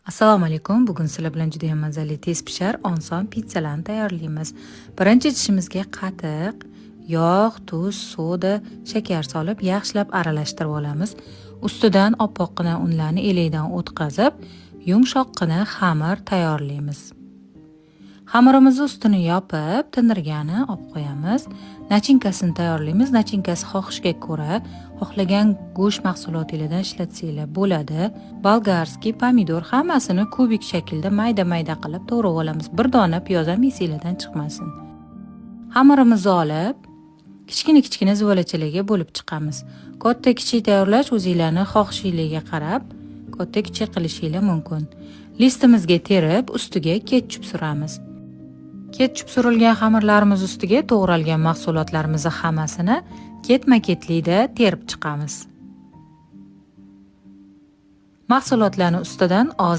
Assalomu alaykum. Bugun sizlar bilan juda ham mazali, tez pishar, oson pitsalarni tayyorlaymiz. Birinchi idishimizga qatiq, yog', tuz, soda, shakar solib, yaxshilab aralashtirib olamiz. Ustidan oppoqqina unlarni elakdan o'tkazib, yumshoqqina xamir tayyorlaymiz. Xamirimizni ustini yopib, tindirgani olib qo'yamiz. Начинка sini tayyorlaymiz. Начинка si xohishga ko'ra, xohlagan go'sht mahsulotinglardan ishlatsanglar bo'ladi. Болгарский, pomidor, hammasini kubik shaklda mayda-mayda qilib to'g'rab olamiz. Bir dona piyoz ham esinglardan chiqmasin. Xamirimizni olib, kichkina-kichkina zuvalachalarga bo'lib chiqamiz. Katta kichik tayyorlash o'zinglarni xohishinglarga qarab, katta kichik qilishinglar mumkin. Listimizga terib, ustiga ketchup suramiz. Ketchup surilgan xamirlarimiz ustiga to'g'ralgan mahsulotlarimizni hammasini ketma-ketlikda terib chiqamiz. Mahsulotlarni ustidan oz